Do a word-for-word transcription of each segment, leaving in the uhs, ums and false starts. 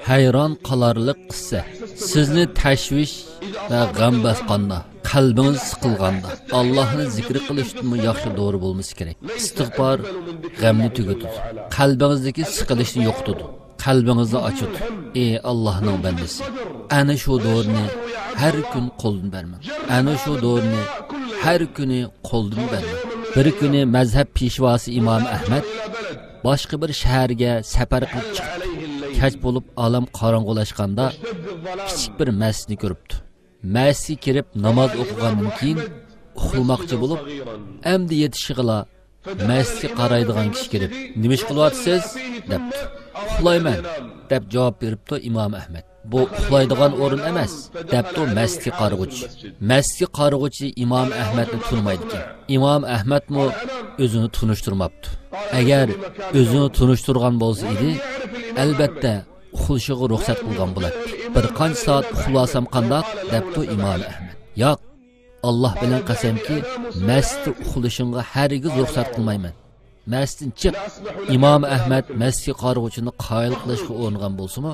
ھەيران قالارلىق قىسسە. سىزنى تەشۋىش ۋە غەم باسقاندا، قەلبىڭىز سىقىلغاندا، ئاللاھنى زىكىر قىلىشتىنمۇ ياخشى دورا بولمىسا كېرەك. ئىستىغپار غەمنى تۈگىتىدۇ، قەلبىڭىزدىكى سىقىلىشنى يوقىتىدۇ، قەلبىڭىزنى ئاچىدۇ. ئى ئاللاھنىڭ بەندىسى، ئەنە شۇ دورىنى ھەر كۈن قولدىن بەرمەڭ. ئەنە شۇ دورىنى ھەر كۈنى قولدىن بەرمەڭ. بىر كۈنى مەزھەپ پېشۋاسى ئىمام ئەھمەد باشقا بىر شەھەرگە سەپەر قىلىپ چىقىپتۇ. كەچ بولۇپ، ئالەم قاراڭغۇلاشقاندا، كىچىك بىر مەسچىتنى كۆرۈپتۇ. مەسچىتكە كىرىپ ناماز ئوقۇغاندىن كېيىن ئۇخلىماقچى بولۇپ، ئەمدى يېتىشىغىلا مەسچىتكە قارايدىغان كىشى كىرىپ، «نېمە ئىش قىلىۋاتىسىز؟» دەپتۇ. «ئۇخلايمەن» دەپ جاۋاب بېرىپتۇ ئىمام ئەھمەد. «بۇ ئۇخلايدىغان ئورۇن ئەمەس» دەپتۇ مەسچىتكە قارىغۇچى. مەسچىتكە قارىغۇچى ئىمام ئەھمەدنى تونۇمايدىكەن. ئىمام ئەھمەدمۇ ئۆزىنى تونۇشتۇرماپتۇ. ئەگەر ئۆزىنى تونۇشتۇرغان بولسا ئىدى، ئەلبەتتە، ئۇخلىشىغا رۇخسەت قىلغان بولاتتى. «بىر قانچە سائەت ئۇخلىۋالسام قانداق؟» دەپتۇ ئىمام ئەھمەد. «ياق، ئاللاھ بىلەن قەسەمكى، مەسچىتتە ئۇخلىشىڭغا ھەرگىز رۇخسەت قىلمايمەن. مەسچىتتىن چىق!» ئىمام ئەھمەد مەسچىتكە قارىغۇچىنى قايىل قىلىشقا ئۇرۇنغان بولسىمۇ،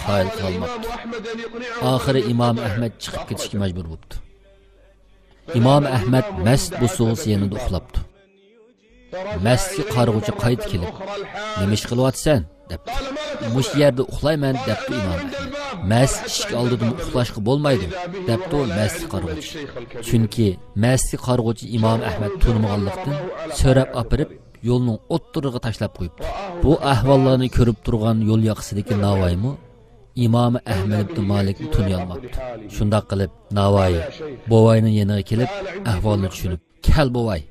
قايىل قىلالماپتۇ. ئاخىرى ئىمام ئەھمەد چىقىپ كېتىشكە مەجبۇر بوپتۇ. ئىمام ئەھمەد مەسچىت بوسۇغىسى يېنىدا ئۇخلاپتۇ. مەسچىتكە قارىغۇچى قايتا كېلىپ، «نېمە ئىش قىلىۋاتىسەن؟» دەپتۇ. «مۇشۇ يەردە ئۇخلايمەن» دەپتۇ ئىمام ئەھمەد. «مەسچىت ئىشىك ئالدىدىمۇ ئۇخلاشقا بولمايدۇ» دەپتۇ مەسچىتكە قارىغۇچى. چۈنكى مەسچىتكە قارىغۇچى ئىمام ئەھمەد تونۇمىغانلىقتىن، سۆرەپ ئاپىرىپ، يولنىڭ ئوتتۇرىغا تاشلاپ قويۇپتۇ. بۇ ئەھۋاللارنى كۆرۈپ تۇرغان يول ياقىسىدىكى ناۋايىمۇ ئىمام ئەھمەد ئىبن مالىكنى تونۇيالماپتۇ. شۇنداق قىلىپ، ناۋايى بوۋاينىڭ يېنىغا كېلىپ، ئەھۋالنى چۈشىنىپ، «كەل، بوۋاي،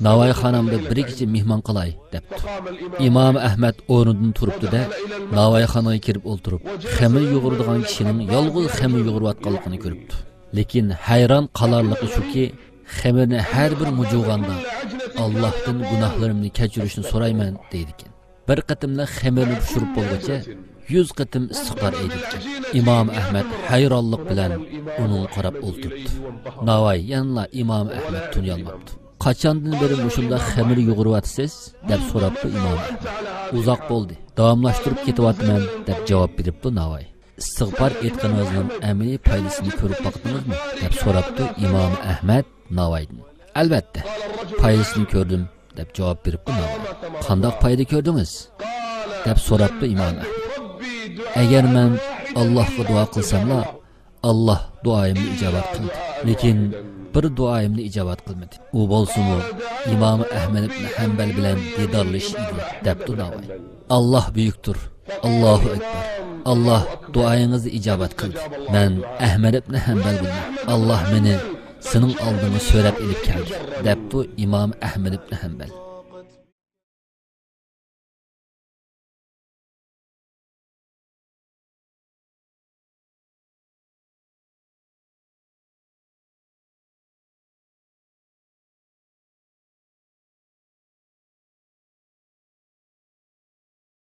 ناۋايخانامدا بىر كېچە مېھمان قىلاي» دەپتۇ. ئىمام ئەھمەد ئورنىدىن تۇرۇپتۇ-دە، ناۋايخانىغا كىرىپ ئولتۇرۇپ، خېمىر يۇغۇرىدىغان كىشىنىڭ يالغۇز خېمىر يۇغۇرۇۋاتقانلىقىنى كۆرۈپتۇ. لېكىن ھەيران قالارلىقى شۇكى، خېمىرنى ھەر بىر مۇجۇغاندا، «ئاللاھتىن گۇناھلىرىمنى كەچۈرۈشنى سورايمەن» دەيدىكەن. بىر قېتىملا خېمىرنى پىشۇرۇپ بولغۇچە يۈز قېتىم ئىستىغپار ئېيتىدىكەن. ئىمام ئەھمەد ھەيرانلىق بىلەن ئۇنىڭغا قاراپ ئولتۇرۇپتۇ. ناۋاي يەنىلا ئىمام ئەھمەد تونۇيالماپتۇ. «قاچاندىن بېرى مۇشۇنداق خېمىر يۇغۇرۇۋاتىسىز؟» دەپ سوراپتۇ ئىمام ئەھمەد. «ئۇزاق بولدى، داۋاملاشتۇرۇپ كېتىۋاتىمەن» دەپ جاۋاب بېرىپتۇ ناۋاي. «ئىستىغپار ئېيتقىنىڭىزنىڭ ئەمەلىي پايدىسىنى كۆرۈپ باقتىڭىزمۇ؟» دەپ سوراپتۇ ئىمام ئەھمەد ناۋايدىن. «ئەلۋەتتە، پايدىسىنى كۆردۈم» دەپ جاۋاب بېرىپتۇ ناۋاي. «قانداق پايدا كۆردىڭىز؟» دەپ سوراپتۇ ئىمام ئەھمەد. «ئەگەر مەن ئاللاھقا دۇئا قىلساملا، ئاللاھ دۇئايىمنى ئىجابەت قىلدى. لېكىن بىر دۇئايىمنى ئىجابەت قىلمىدى. ئۇ بولسىمۇ ئىمام ئەھمەد ئىبن ھەنبەل بىلەن دىدارلىشىش ئىدى» دەپتۇ ناۋاي. «ئاللاھ بۈيۈكتۇر. ئاللاھۇ ئەكبەر. ئاللاھ دۇئايىڭىزنى ئىجابەت قىلدى. مەن ئەھمەد ئىبن ھەنبەل بولىمەن. ئاللاھ مېنى سېنىڭ ئالدىڭغا سۆرەپ ئېلىپ كەلدى» دەپتۇ ئىمام ئەھمەد ئىبن ھەنبەل.